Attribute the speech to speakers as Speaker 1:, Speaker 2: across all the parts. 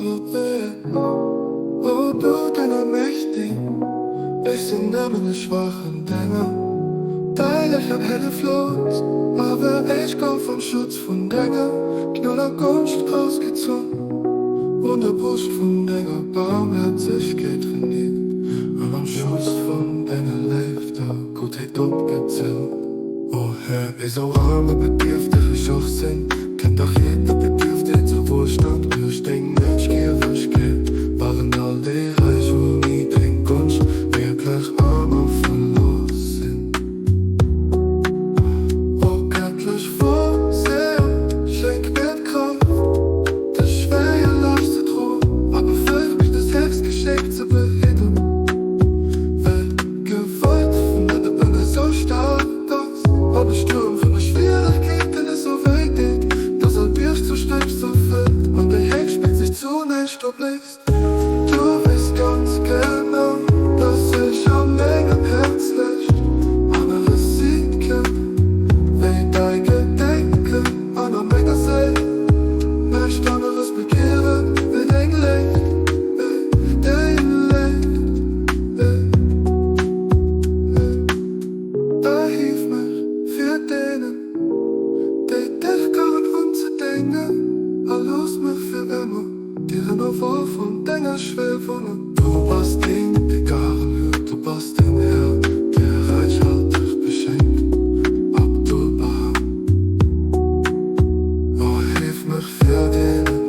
Speaker 1: O du den Allmächtigen, ech sinn nëmmen e schwachen Dénger, Däi Léift helle Floss, awer ech gouf am Schutz vun denger Gnod a Gonscht groussgezunn, Un der Broscht vun denger Barmhäerzegkeet trainiert, an am Schutz vun denger Léift a Guttheet opgezillt. O Här, wéi sou aarm a bedierfteg ech och sinn, kennt dach jidder Bedürfte zu Wohlstand duerch deng Mëtschgiewegkeet, waren all déi Räich ouni deng Gonscht wierklech aarm a verluer sinn. O gëttlech Vorseher, schenk mir d'Kraaft, dës schwéier Laascht ze droen, a befäeg mech, dëst héchst Geschenk ze behidden, well d'Gewalt vun der Dënn esou staark ass, an de Stuerm vun de Schwieregkeeten esou wéi deet, dass all Bierg zu Stëbs zerfält an déi héich Spëtz sech zu näischt opléist. Du weess ganz genau, dass ech a mengem Häerz näischt aneres sichen, wéi däi Gedenken, an a menger Séil näischt aneres begieren, wéi deng Léift, wéi deng Léift. Erhief mech vir deenen, déi dech garen hunn, ze déngen, a looss mech fir ëmmer. Dir ënnerworf vun denger Schwéll wunnen. Du bass deen, dee garen huet, du bass den Här, dee räichhalteg beschenkt. Abdul-Baha. Erhief mech vir deenen,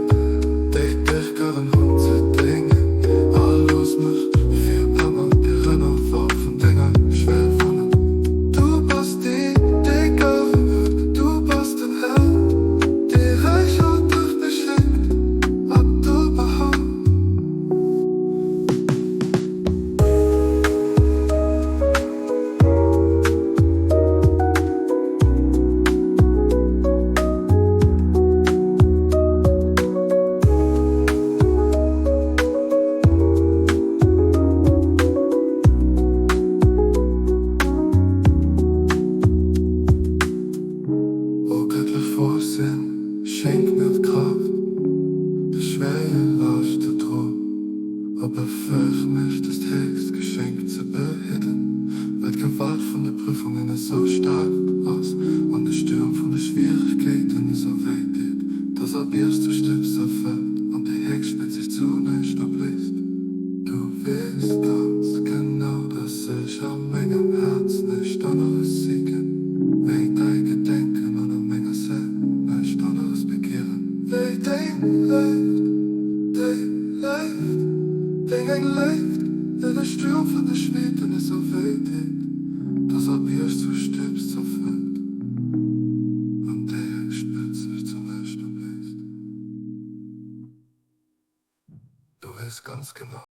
Speaker 1: déi dech garen hunn, ze déngen, a looss mech fir ëmmer dir ënnerworf vun denger Schwéll wunnen. Du bass deen, dee garen huet, du bass den Här, dee räichhalteg beschenkt. Abdul-Baha. O gëttlech Vorsinn, schenk mir d'Kraaft, déi schwéier Laascht ze droen, a befäeg mech, dëst héchst Geschenk ze behidden, well d'Gewalt vun de Prüfungen esou staark ass an de Stuerm vun de Schwieregkeeten esou wéi deet, dass all Bierg zu Stëbs zerfält an déi héchst Spëtz sech zu näischt opléist. Du weess ganz genau, dass ech a mengem Häerz näischt aneres sichen, wéi däi Gedenken an a menger Séil näischt aneres begieren, wéi deng Léift, déi Léift, deng eng Léift, déi de Stuerm vun de Schneeten esou wéi deet, dass all Bierg zu Stëbs zerfält an déi héchst Spëtz sech zu näischt opléist. Du weess ganz genau.